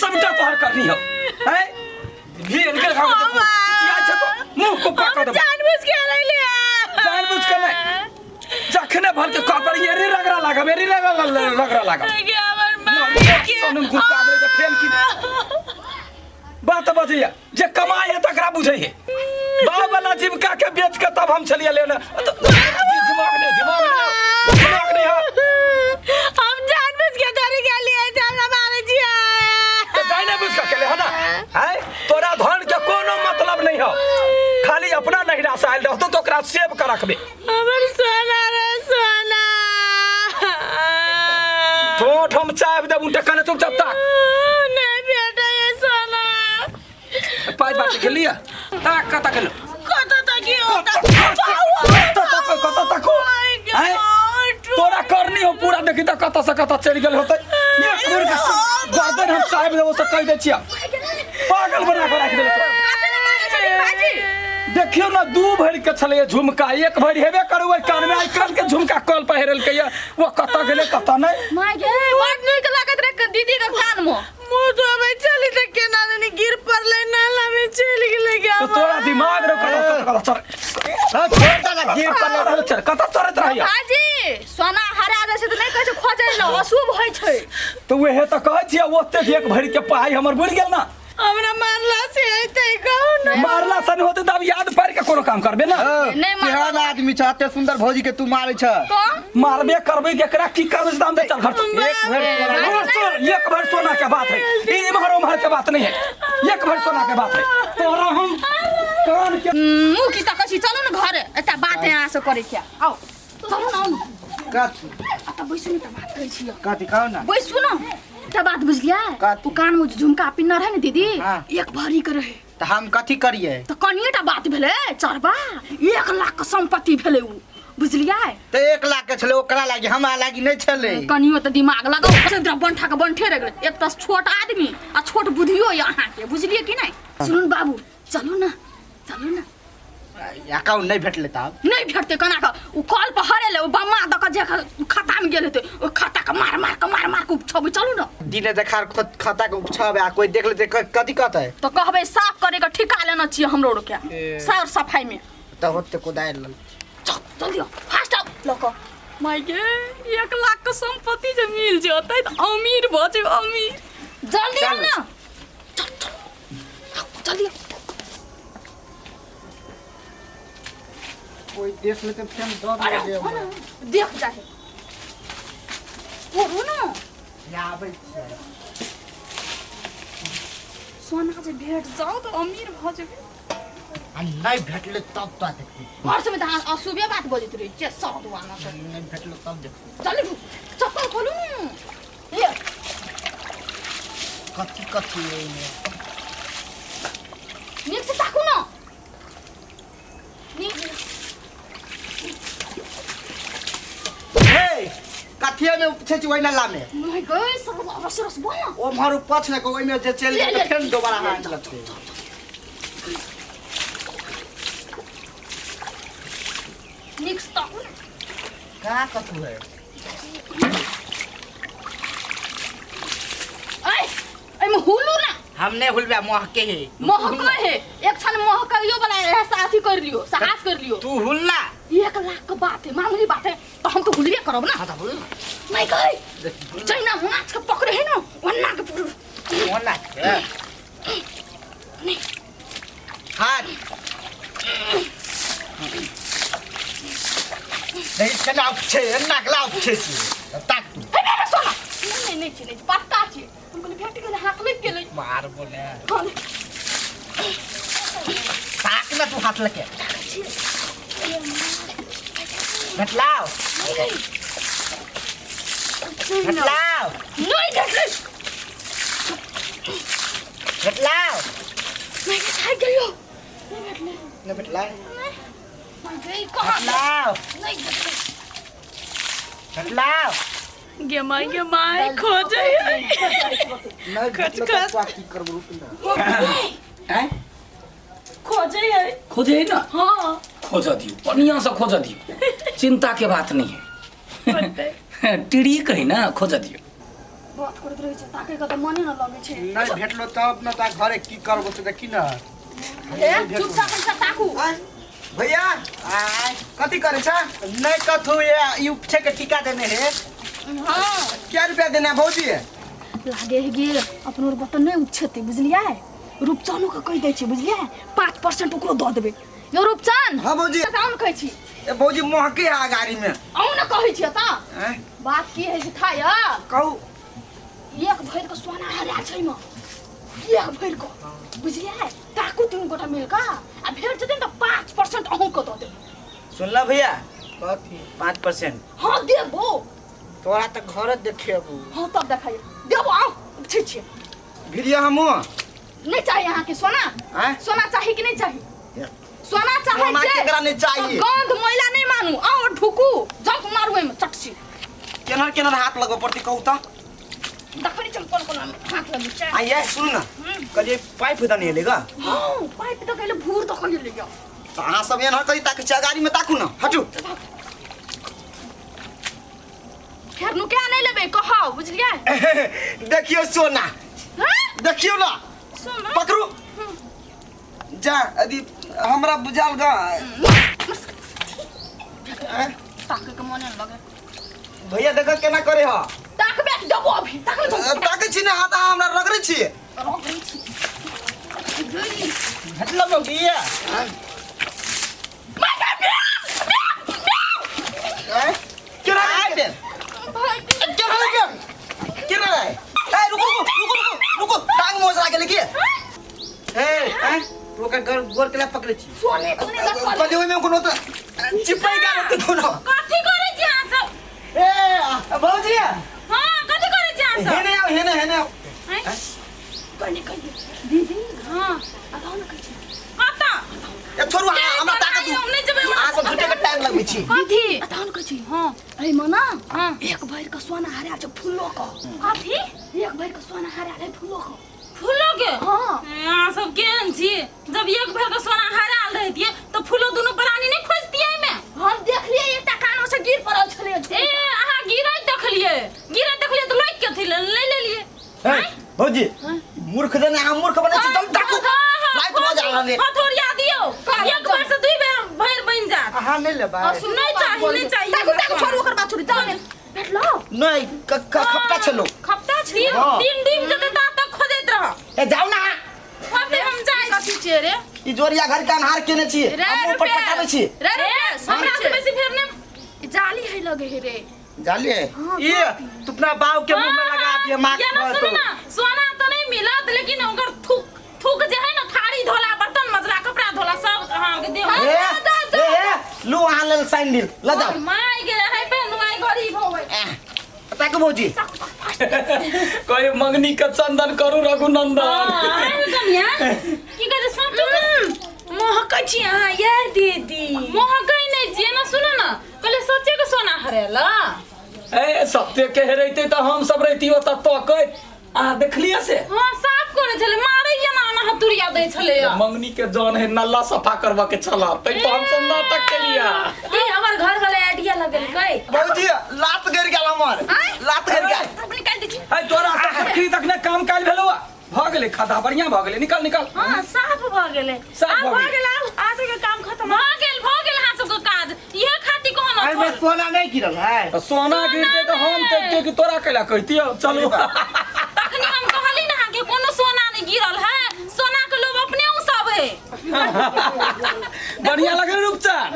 सबटा तोहर करनी हो हैं भेल के खाओ देखो चिचिया छै तो मुंह को पकड़ दे जानबूझ के रहले जानबूझ के नहीं जखने भर के कह पर एरी रगड़ा लागब एरी रगड़ा रगड़ा लागब हमर माई के सोनम गुस्सा दे जे फेल की बात बजैया जे कमाई है तकरा बुझै है बाप वाला जीविका के बेच के तब हम छलिए लेने तो दिमाग नहीं दिमाग नहीं दिमाग नहीं है हम जानबूझ के धरी गेलिए जे हमरा मारे जिया तो जाने बुझ के केले है ना है तोरा धन के कोनो मतलब नहीं हो खाली अपना नहिरा से आयल रहतो तो ओकरा सेव कर रखबे हमर सोना रे सोना ठोठ हम चाय देबू टका ने चुपचाप ताक नहीं बेटा ये सोना पाँच बार के लिया ताक कत गेलो कत तक ये होता कत तक कत तक हैं तोरा करनी हो पूरा देखी त कत से कत चलि गेल होतै एक बेर के गर्दन हम साहेब देबो से कहि दै छियै पागल बना के राखि देले तोरा। देखियौ ने दू भरि के छलैए झुमका एक भरि हेबे करू ओहि कानमे आइ काल्हि के झुमका कल पहिरलकै ये ओ कतऽ गेलै कतऽ नहि माय गे बड नीक लागत रहे दीदी के कान में मुंह धोबै चली त केना जानी गिर पड़लै नाला में चलि गेलै तो तोरा दिमाग रे कतऽ कतऽ कतऽ चल हाँ, छोड़ दे ना, गिर पड़लै। चल कतऽ चरैत रहैया भाजी सोना हरा जाइ छै तऽ नहि कहै छै खोजै लए अशुभ होइ छै तऽ उहे तऽ कहै छियै ओतेक एक भरि के पाइ हमर बुड़ि गेल ना हमरा मारला से हेतै कहू ने मारला सन होते तऽ अब याद पारि के कोनो काम करबे ना नहि मारब। केहन आदमी छ एते सुंदर भौजी के तू मारै छ तो मारबे करबे केकरा की करबे से दाम दे चल घर चल। एक भरि घर चल एक भर सोना के बात है ई इम्हर उम्हर के बात नहीं है एक भर सोना के बात है तोरा हम कान के मुँह की तकै छी चलू ने घरे एकटा बात है अहाँ से करै के आउ चलू ने आउ ने कथी एतऽ बैसू ने तऽ बात करै छी कथी कहू ना बैसू ने एकटा बात बुझलियै कथी? ओ कान में जे झुमका पिन्हने रहै ने दीदी हाँ। एक भरी के रहै तऽ हम कथी करियै तऽ कनिएटा बात भेलै चढ़बा 1 लाख के सम्पत्ति भेलै उ बुझलियै तऽ 1 लाख के छलै ओकरा लागी हमरा लागी नहि छलै कनियो तऽ दिमाग लगाउ चन्द्र बंठा के बंठे रहि गेलै एक तऽ छोट आदमी आ छोट बुद्धियो यऽ अहाँके बुझलियै कि नहि सुनू ने बाबू चलू ने चलू ने अकाउंट नहि भेटलै तब नहि भेटतै केना कऽ ओ कल पर हरेलै ओ बम्मा दऽ कऽ जे खाता मे गेल हेतै ओ खाता के मार मार के मार मार के उपछबै चलू ने दिने देखार खाता के उपछब आ कोई देख लेतै कथी कहतै तऽ कहबै साफ करे के ठिका लेना छियै हमरो आर के सर सफाई में तऽ ओते कोदारि लेल चल जल्दी आओ फास्ट आओ लऽ कऽ माय गे 1 लाख के संपत्ति जे मिल जेतै तऽ अमीर भऽ जेबै अमीर जल्दी आओ ना चल चल आओ, जल्दी आओ कोई देख लेतै फेर दऽ अरे हो ना देख जाहे ओढ़ू ना आबै छियै सोना जे भेट जाओ तऽ अमीर भऽ जेबै आ नहि भेटलै तब तो देखबै हर समय तऽ अहाँ अशुभे बात बजैत रहै छियै सब दुआना से नहि भेटलै तब देखबै चलू चप्पल खोलू ले कथी कथी एहिमे नीक से ताकू ना नीक हे कथिए में उपछे छी ओहि नाला में नहीं गई सब रस रस बोल ना ओम्हर उपछ ने ओहिमे जे चलि ले, गेल ले। तऽ फेर दोबारा हाथ लगतै नीक से ताकू ना का कथू है ऐ एमे हुलू ना हम नहीं हुलबे महके है महकै है एक क्षण महकैयो वाला ऐसा अथी कर लियो साहस कर लियो तू हुलना 1 लाख के बात है मामूली बात है तो हम तो हुलबे करब ना हाँ तो हुल नहीं कहे जैना माछ के पकड़े है ना ओन्ना के पकड़े ओना के नहीं हाथ नहीं केना उपछे एना केना उपछे छी ताक तू हे मेरा सोना नहीं नहीं नहीं छी नहीं छी, पक्का छी हम कहली भेट गेलै हाथ लग गेलै मार बोले हाँ, ताक ना तू हाथ लगे भेटलाओ नहीं भेटलाओ नहीं भेटलै भेटलाओ नहीं थाकि गेलियो नहीं भेटलै नहीं भेटला नहीं गई कहाँ भेटलाओ नहीं भेटलै भेटलाओ गे माय गे माय खोजै है नहीं भेटलो खच। तो की करबो रुक ना आँय खोजै है खोजे है ना हाँ खोज दियौ बढ़िया से खोज दियौ चिंता के बात नहीं है होतै। टिड़ी कही ना खोज दियौ बात करैत रहै छै ताकै के तऽ मने न लगै छै। नहि भेटलो तब न ता घरे की करबो से देखी न। ए चुपचाप पैसा ताकू। आय, भैया आय कथी करे छ? नहीं कथू ये you छै के टीका देने है। हाँ क्या रुपया देना भौजी? लागे है गेल अपनो रुपया तऽ नहि उछेतै बुझलियै। रूपचनो के कहि दै छियै बुझलियै, 5% ओकरो दऽ देबै। यौ रूपचन। हाँ भौजी। तऽ अहूँ कहै छी। ए भौजी महके आ गाड़ी में। अहूँ ने कहै छियै तऽ। आँय? बात की है से था या? कहू। एक भरि के सोना हरा छै म, एक भरि के बुझलियै। ताकू तीन गोटा मिल कऽ आ भेट जेतै ने तऽ 5% अहूँ के दऽ देबै। सुनला भैया? कथी? 5%। हाँ देबो। तोरा तऽ घर देखेबू। हाँ तब देखाइए देबो। आउ ठीक छियै। भिड़िया हमहूँ। नहीं चाहिए अहाँ के सोना? आँय? सोना चाही कि नहीं चाही? सोना चाहे सोना छै। केकरा नहीं चाही? तो गंध मैला नहीं मानू। आओ ढुकू जंप मारू एहिमे चटसी। केनहर केनहर हाथ लगबऽ पड़तै कहू तऽ? देखै छियै कोन कोन हाथ लगै छै। आ ये सुनू न, कहलियै पाइप दने एलै ग। हाँ पाइप तऽ कहले भूर तऽ कहले ग। तऽ अहाँ सब एनहर कथी ताकै छियै? गाड़ी में ताकू न, हटू। फेर नुका नहीं लेबै कहौ बुझलियै। देखियौ सोना। हाँ? देखियौ न। सोना? पकड़ू। जा अभी हमरा बुझाल ग। ताके के मने लगे। भैया देख केना करे ह। ताकबे देबो अभी ताकले तो। ताकै छी ने हाथ अहाँ हमरा रगड़ै छी। रगड़ै छी। भेटलो मौगी? केना आय केना रे केना रे? ए रुको रुको रुको रुको रुको, टांग मोच गेलै की? ए तू ओकर गोर गोर केला पकड़ै छी? सोने तोने लटकल। कहलियै ओहिमे कोनो तऽ चिपै गेल होतै कोनो। कथी करै छी अहाँ सब? ए भौजी। हाँ कथी करै छी अहाँ सब? हेने आउ हेने हेने आउ। कहली कहली दीदी। हाँ बताउ न कहै छी। कतऽ? ए छोड़ू अहाँ हमरा ताकत दू। हम नहि जेबै। अहाँ सब झूठे के टाइम लगबै छी। कथी? बताउ न कहै छी। हाँ एहिमे न हाँ एक भरि के सोना हरायल छै फूलो के। कथी? एक भरि के सोना हरायल है फूलो के। फूलो के? हाँ। अहाँ सब केहन छी? जब एक भरि के सोना हरायल रहितियै तऽ फूलो दुनू प्राणी नहि खोजतियै एहिमे? हम देखलियै एकटा कान से गिर पड़ल छलै। ए अहाँ गिरैत देखलियै, गिरैत देखलियै तऽ लोकि के थी ले लेलियै। ए भौजी मूर्ख जने अहाँ मूर्ख बनै छी। जल्दी ताकू। लाइट भऽ जा रहल है। हथौड़िया दियौ, एक बेर से दुई बेर भरि बनि जायत। अहाँ नहि लेबै? नहि चाही नहि चाही। ताकू ताकू छोड़ू ओकर बात छोड़ू। जाउ ने भेटलो? नहि खपटा छलो। खपटा छी? हाँ। दिन दिन जते ता तक खोजैत रह। ए जाउ ना। अब हम जाइ कथी छियै रे? ई जोरिया घर के अन्हार केने छी। रे हम मुँह पर पटाबै छी। रे रे हमरा से बेसी फेर ने जाली है लगे है रे। जाली है। ये तू अपना बाप के मुंह में लगा दिए मार। ये ना सुन ना, सोना तो नहीं मिलत लेकिन ओकर थूक थूक जे है ना थारी धोला बर्तन मजला कपड़ा धोला सब अहाँ के देह। ए ए ए लू अहाँ लेल सैंडल ल जाउ। My गे है पेन my गरीब होवे। ताकू भौजी। कहे मंगनी के चंदन करू रघुनंदन। कनिया की कहै छै सब महकै छी अहाँ ये दीदी? महकै नहि छियै ना। सुन ना कहले सच्चे के सोना हरेला। ए सत्य के हेरैते तऽ हम सब रहिती ओतऽ तकैत। अहाँ देखलियै से? हाँ साफ करै छलै, मारैया ना ना हथुरिया दै छलै। मंगनी के जौन है नल्ला सफा करबऽ के छला तै पर हम सब नाटक केलिया। ई हमर घर वाला आइडिया लगेलकै। भौजी लात गिर गेल हमर, लात गिर गेल। निकालि दै छी। ए तोरा सब देखी तखने काम काज भेलौ भऽ गेलै खदा बढ़िया भऽ गेलै। निकल निकल। हाँ साफ भऽ गेलै। साफ आब भऽ भऽ गेलै। गेल। आब अहाँ सबके काम खत्म भऽ गेल। भऽ गेल अहाँ सबके काज। इहे खातिर कहलहुँ। एहिमे सोना नहीं गिरल है। तऽ सोना गिरतै तऽ हम देखतियै कि तोरा कैला कहितियौ। चलू तखनी हम कहली ना कि कोनो सोना नहीं गिरल है, सोना के लोग अपने उ सब है। बढ़िया लगल रूपचन।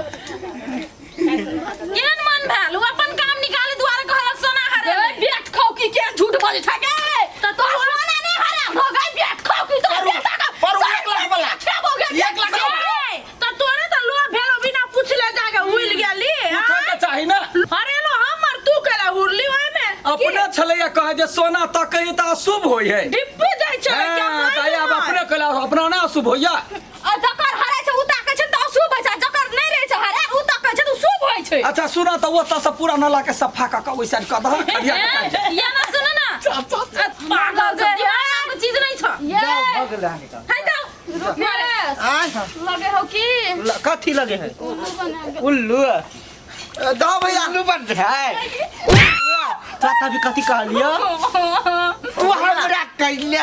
केहन मन भेल? उ अपन काम निकाले दुआरे कहलक सोना हरे। बेट खाउ की के झूठ बजै छै गे? तऽ तोहर सोना नहीं हरा भऽ गई बेट खाउ की तोहर बेटा के पर 1 लाख वाला। खेबो गे। 1 लाख वाला। तऽ तोरे तऽ लोभ भेलो बिना पूछले जाके उड़ि गेली। पूछऽ के चाही ना। हरेलो हमर तू केला उड़ली ओहिमे? अपने छलैया कहे जे सोना तकै तऽ अशुभ होइ है। डिब्बू जाइ छलै क्या? हाँ, तऽ आब अपने कहला अपना ना अशुभ होइया। आ जकर हरै छै उ ताकै छै तऽ अशुभ होइ छै, जकर नहि रहै छै हरै उ ताकै छै तऽ शुभ होइ छै। अच्छा सुना तऽ ओतऽ से पूरा नाला के सफा कऽ कऽ ओहि साइड कऽ दहक खड़िया के काज। ये ना सुन ना पागल सब दिमाग नाम के चीज नहीं छ। ये जाओ भऽ गेलै अहाँके काम। है जाओ रुपेश आय लगे हो की कथी लगे है? उल्लू दो भैया। उल्लू बन है। तोरा तभी कथी कहलियो तू हमरा कैले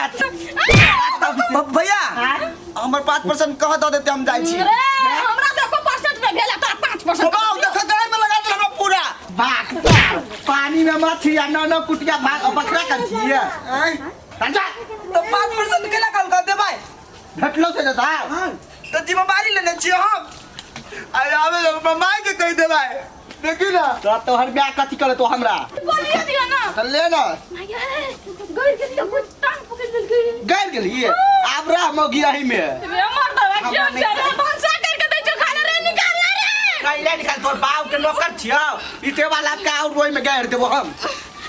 भैया हमर 5% कह दऽ देते हम जाइ छी। रे हमरा तऽ एको परसेंट नहि भेल तोरा 5%। बाबा देख गड़े में लगा देल हमरा पूरा। भाग पानी में मछली आ नौ नौ कुटिया भाग बकरा कर छिए राजा। तो 5% केना कल कर देबै? भेटलो से जता। तो जिम्मेवारी लेने छियै हम। अरे आबे तो माय के कहि देबै, देखी ना। तो तोहर ब्याह कथी करे तो हमरा बोलिए दियो ना। तो ले ना। गइर गेलियै, कोइ टांग पकड़ि लेलकै। गैर गेलिए आब रह मौगी रही में। रे मर दवा क्यों चले भनसा करके दै छौ खाना रे निकाल ले रे। कैले निकाल, तोर बाप के नौकर छियो, इते वाला का और ओइ में गैर देबो हम।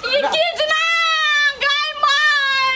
ये की